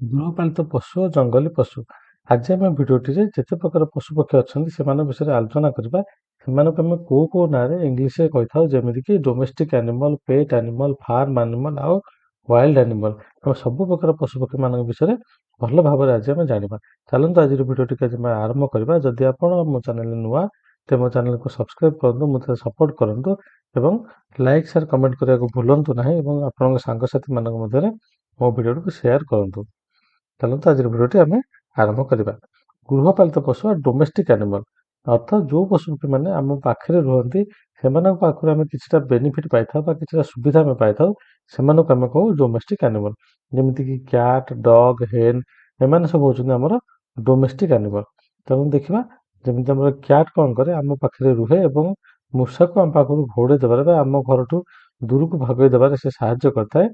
ଗୃହପାଳିତ ପଶୁ ଓ ଜଙ୍ଗଲୀ ପଶୁ। ଆଜି ଆମେ ଭିଡ଼ିଓଟିରେ ଯେତେ ପ୍ରକାର ପଶୁପକ୍ଷୀ ଅଛନ୍ତି, ସେମାନଙ୍କ ବିଷୟରେ ଆଲୋଚନା କରିବା। ସେମାନଙ୍କୁ ଆମେ କେଉଁ କେଉଁ ନାଁରେ ଇଂଲିଶରେ କହିଥାଉ, ଯେମିତିକି domestic animal, pet animal, farm animal ଆଉ ୱାଇଲ୍ଡ ଆନିମଲ୍। ଆମେ ସବୁ ପ୍ରକାର ପଶୁପକ୍ଷୀମାନଙ୍କ ବିଷୟରେ ଭଲ ଭାବରେ ଆଜି ଆମେ ଜାଣିବା। ଚାଲନ୍ତୁ, ଆଜିର ଭିଡ଼ିଓଟିକୁ ଆଜି ଆମେ ଆରମ୍ଭ କରିବା। ଯଦି ଆପଣ ମୋ ଚ୍ୟାନେଲରେ ନୂଆ, ତେବେ ମୋ ଚ୍ୟାନେଲକୁ ସବସ୍କ୍ରାଇବ୍ କରନ୍ତୁ, ମୋତେ ସପୋର୍ଟ କରନ୍ତୁ ଏବଂ ଲାଇକ୍, ସେୟାର, କମେଣ୍ଟ କରିବାକୁ ଭୁଲନ୍ତୁ ନାହିଁ ଏବଂ ଆପଣଙ୍କ ସାଙ୍ଗସାଥିମାନଙ୍କ ମଧ୍ୟରେ ମୋ ଭିଡ଼ିଓଟିକୁ ସେୟାର କରନ୍ତୁ। ଚାଲନ୍ତୁ, ଆଜିର ଭିଡ଼ିଓଟି ଆମେ ଆରମ୍ଭ କରିବା। ଗୃହପାଳିତ ପଶୁ, ଡୋମେଷ୍ଟିକ୍ ଆନିମଲ୍, ଅର୍ଥାତ୍ ଯେଉଁ ପଶୁପକ୍ଷୀମାନେ ଆମ ପାଖରେ ରୁହନ୍ତି, ସେମାନଙ୍କ ପାଖରୁ ଆମେ କିଛିଟା ବେନିଫିଟ୍ ପାଇଥାଉ ବା କିଛିଟା ସୁବିଧା ଆମେ ପାଇଥାଉ, ସେମାନଙ୍କୁ ଆମେ କହୁ ଡୋମେଷ୍ଟିକ୍ ଆନିମଲ୍। ଯେମିତିକି କ୍ୟାଟ୍, ଡଗ୍, ହେନ୍, ଏମାନେ ସବୁ ହେଉଛନ୍ତି ଆମର ଡୋମେଷ୍ଟିକ୍ ଆନିମଲ୍। ତେଣୁ ଦେଖିବା, ଯେମିତି ଆମର କ୍ୟାଟ୍ କ'ଣ କରେ? ଆମ ପାଖରେ ରୁହେ ଏବଂ ମୂଷାକୁ ଆମ ପାଖରୁ ଘଉଡ଼େଇ ଦେବାରେ ବା ଆମ ଘରଠୁ ଦୂରକୁ ଭଗେଇ ଦେବାରେ ସେ ସାହାଯ୍ୟ କରିଥାଏ।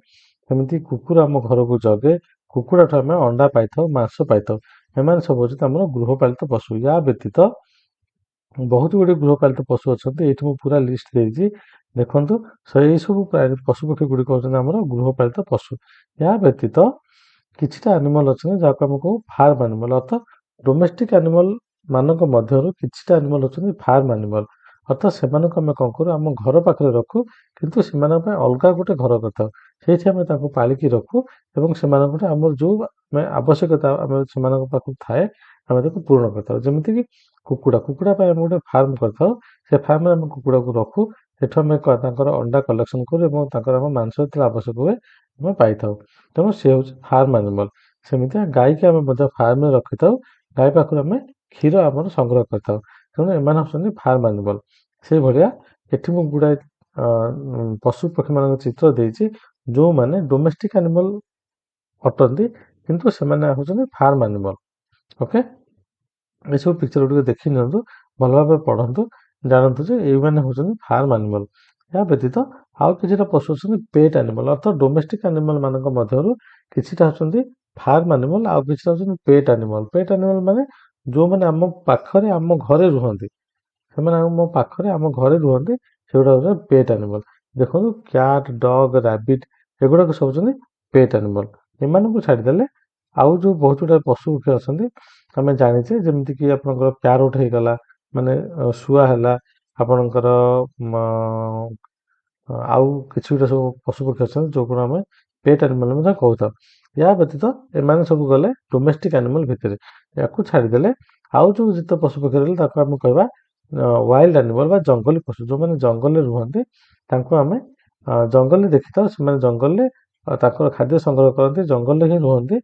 ସେମିତି କୁକୁର ଆମ ଘରକୁ ଜଗେ। କୁକୁଡ଼ାଠୁ ଆମେ ଅଣ୍ଡା ପାଇଥାଉ, ମାଂସ ପାଇଥାଉ। ଏମାନେ ସବୁ ହେଉଛନ୍ତି ଆମର ଗୃହପାଳିତ ପଶୁ। ୟା ବ୍ୟତୀତ ବହୁତ ଗୁଡ଼ିଏ ଗୃହପାଳିତ ପଶୁ ଅଛନ୍ତି। ଏଇଠି ମୁଁ ପୁରା ଲିଷ୍ଟ ଦେଇଛି, ଦେଖନ୍ତୁ। ଏଇସବୁ ପଶୁପକ୍ଷୀ ଗୁଡ଼ିକ ହେଉଛନ୍ତି ଆମର ଗୃହପାଳିତ ପଶୁ। ଏହା ବ୍ୟତୀତ କିଛିଟା ଆନିମଲ୍ ଅଛନ୍ତି, ଯାହାକୁ ଆମେ କହୁ ଫାର୍ମ ଆନିମଲ୍। ଅର୍ଥାତ୍ ଡୋମେଷ୍ଟିକ୍ ଆନିମଲ୍ ମାନଙ୍କ ମଧ୍ୟରୁ କିଛିଟା ଆନିମଲ୍ ଅଛନ୍ତି ଫାର୍ମ ଆନିମଲ୍। ଅର୍ଥାତ୍ ସେମାନଙ୍କୁ ଆମେ କ'ଣ କରୁ? ଆମ ଘର ପାଖରେ ରଖୁ, କିନ୍ତୁ ସେମାନଙ୍କ ପାଇଁ ଅଲଗା ଗୋଟେ ଘର କରିଥାଉ। ସେଇଠି ଆମେ ତାଙ୍କୁ ପାଳିକି ରଖୁ ଏବଂ ସେମାନଙ୍କଠୁ ଆମର ଯେଉଁ ଆମେ ଆବଶ୍ୟକତା ଆମେ ସେମାନଙ୍କ ପାଖକୁ ଥାଏ, ଆମେ ତାକୁ ପୂରଣ କରିଥାଉ। ଯେମିତିକି କୁକୁଡ଼ା। କୁକୁଡ଼ା ପାଇଁ ଆମେ ଗୋଟେ ଫାର୍ମ କରିଥାଉ। ସେ ଫାର୍ମରେ ଆମେ କୁକୁଡ଼ାକୁ ରଖୁ। ସେଠୁ ଆମେ ତାଙ୍କର ଅଣ୍ଡା କଲେକ୍ସନ୍ କରୁ ଏବଂ ତାଙ୍କର ଆମ ମାଂସ ଯେତେବେଳେ ଆବଶ୍ୟକ ହୁଏ, ଆମେ ପାଇଥାଉ। ତେଣୁ ସେ ହେଉଛି ଫାର୍ମ ଆନିମଲ୍। ସେମିତି ଗାଈକି ଆମେ ମଧ୍ୟ ଫାର୍ମରେ ରଖିଥାଉ। ଗାଈ ପାଖରୁ ଆମେ କ୍ଷୀର ଆମର ସଂଗ୍ରହ କରିଥାଉ। ତେଣୁ ଏମାନେ ହେଉଛନ୍ତି ଫାର୍ମ ଆନିମଲ୍। ସେଇଭଳିଆ ଏଠି ମୁଁ ଗୁଡ଼ାଏ ପଶୁ ପକ୍ଷୀମାନଙ୍କ ଚିତ୍ର ଦେଇଛି, ଯେଉଁମାନେ ଡୋମେଷ୍ଟିକ୍ ଆନିମଲ୍ ଅଟନ୍ତି, କିନ୍ତୁ ସେମାନେ ହେଉଛନ୍ତି ଫାର୍ମ ଆନିମଲ୍। ଓକେ, ଏସବୁ ପିକ୍ଚର ଗୁଡ଼ିକ ଦେଖି ନିଅନ୍ତୁ, ଭଲ ଭାବରେ ପଢ଼ନ୍ତୁ, ଜାଣନ୍ତୁ ଯେ ଏଇମାନେ ହେଉଛନ୍ତି ଫାର୍ମ ଆନିମଲ୍। ଏହା ବ୍ୟତୀତ ଆଉ କିଛିଟା ପଶୁ ଅଛନ୍ତି ପେଟ୍ ଆନିମଲ୍। ଅର୍ଥାତ୍ ଡୋମେଷ୍ଟିକ୍ ଆନିମଲ୍ ମାନଙ୍କ ମଧ୍ୟରୁ କିଛିଟା ହେଉଛନ୍ତି ଫାର୍ମ ଆନିମଲ୍, ଆଉ କିଛିଟା ହେଉଛନ୍ତି ପେଟ୍ ଆନିମଲ୍। ପେଟ୍ ଆନିମଲ୍ ମାନେ ଯେଉଁମାନେ ଆମ ପାଖରେ, ଆମ ଘରେ ରୁହନ୍ତି। ସେମାନେ ଆମ ପାଖରେ, ଆମ ଘରେ ରୁହନ୍ତି, ସେଗୁଡ଼ା ହେଉଛନ୍ତି ପେଟ୍ ଆନିମଲ୍। ଦେଖନ୍ତୁ, କ୍ୟାଟ୍, ଡଗ୍, ରାବିଟ୍, ଏଗୁଡ଼ାକ ସବୁ ହେଉଛନ୍ତି ପେଟ୍ ଆନିମଲ୍। ଏମାନଙ୍କୁ ଛାଡ଼ିଦେଲେ ଆଉ ଯେଉଁ ବହୁତ ଗୁଡ଼ାଏ ପଶୁ ପକ୍ଷୀ ଅଛନ୍ତି, ଆମେ ଜାଣିଛେ, ଯେମିତିକି ଆପଣଙ୍କର ପ୍ୟାରୋଟ୍ ହେଇଗଲା, ମାନେ ଶୁଆ ହେଲା, ଆପଣଙ୍କର ଆଉ କିଛି ଗୋଟେ ସବୁ ପଶୁପକ୍ଷୀ ଅଛନ୍ତି, ଯେଉଁଗୁଡ଼ା ଆମେ ପେଟ୍ ଆନିମଲ୍ ମଧ୍ୟ କହୁଥାଉ। ଏହା ବ୍ୟତୀତ ଏମାନେ ସବୁ ଗଲେ ଡୋମେଷ୍ଟିକ୍ ଆନିମଲ୍ ଭିତରେ। ୟାକୁ ଛାଡ଼ିଦେଲେ ଆଉ ଯେଉଁ ଯେତେ ପଶୁପକ୍ଷୀ ରହିଲେ, ତାକୁ ଆମେ କହିବା ୱାଇଲ୍ଡ ଆନିମଲ୍ ବା ଜଙ୍ଗଲୀ ପଶୁ। ଯେଉଁମାନେ ଜଙ୍ଗଲରେ ରୁହନ୍ତି, ତାଙ୍କୁ ଆମେ ଜଙ୍ଗଲରେ ଦେଖିଥାଉ। ସେମାନେ ଜଙ୍ଗଲରେ ତାଙ୍କର ଖାଦ୍ୟ ସଂଗ୍ରହ କରନ୍ତି, ଜଙ୍ଗଲରେ ହିଁ ରୁହନ୍ତି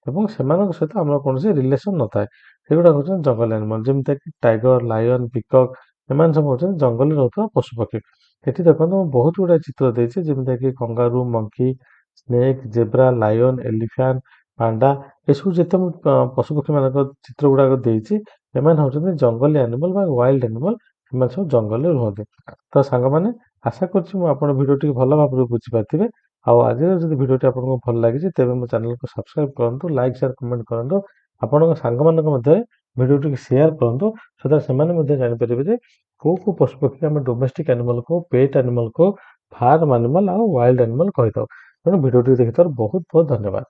ଏବଂ ସେମାନଙ୍କ ସହିତ ଆମର କୌଣସି ରିଲେସନ୍ ନଥାଏ। ସେଗୁଡ଼ାକ ହେଉଛନ୍ତି ଜଙ୍ଗଲ ଆନିମଲ୍, ଯେମିତିକି ଟାଇଗର, ଲାୟନ୍, ପିକକ୍, ଏମାନେ ସବୁ ହେଉଛନ୍ତି ଜଙ୍ଗଲରେ ରହୁଥିବା ପଶୁପକ୍ଷୀ। ଏଠି ଦେଖନ୍ତୁ, ମୁଁ ବହୁତ ଗୁଡ଼ାଏ ଚିତ୍ର ଦେଇଛି, ଯେମିତିକି kangaroo, monkey, snake, zebra, lion, elephant, panda। ଏସବୁ ଯେତେ ମୁଁ ପଶୁପକ୍ଷୀମାନଙ୍କ ଚିତ୍ର ଗୁଡ଼ାକ ଦେଇଛି, ଏମାନେ ହେଉଛନ୍ତି ଜଙ୍ଗଲୀ ଆନିମଲ୍ ବା ୱାଇଲ୍ଡ ଆନିମଲ୍। ଏମାନେ ସବୁ ଜଙ୍ଗଲରେ ରୁହନ୍ତି। ତ ସାଙ୍ଗମାନେ, ଆଶା କରୁଛି ମୁଁ ଆପଣ ଭିଡ଼ିଓଟିକୁ ଭଲ ଭାବରେ ବୁଝିପାରିଥିବେ। ଆଉ ଆଜିର ଯଦି ଭିଡ଼ିଓଟି ଆପଣଙ୍କୁ ଭଲ ଲାଗିଛି, ତେବେ ମୋ ଚ୍ୟାନେଲକୁ ସବସ୍କ୍ରାଇବ୍ କରନ୍ତୁ, ଲାଇକ୍, ସେୟାର, କମେଣ୍ଟ କରନ୍ତୁ। ଆପଣଙ୍କ ସାଙ୍ଗମାନଙ୍କ ମଧ୍ୟରେ ଭିଡ଼ିଓଟିକୁ ସେୟାର କରନ୍ତୁ, ସୋ that ସେମାନେ ମଧ୍ୟ ଜାଣିପାରିବେ ଯେ କେଉଁ କେଉଁ ପଶୁପକ୍ଷୀ ଆମେ ଡୋମେଷ୍ଟିକ୍ ଆନିମଲ୍ କହୁ, ପେଟ୍ ଆନିମଲ୍ କହୁ, ଫାର୍ମ ଆନିମଲ୍ ଆଉ ୱାଇଲ୍ଡ ଆନିମଲ୍ କହିଥାଉ। ତେଣୁ ଭିଡ଼ିଓଟି ଦେଖିଥିବାରୁ ବହୁତ ବହୁତ ଧନ୍ୟବାଦ।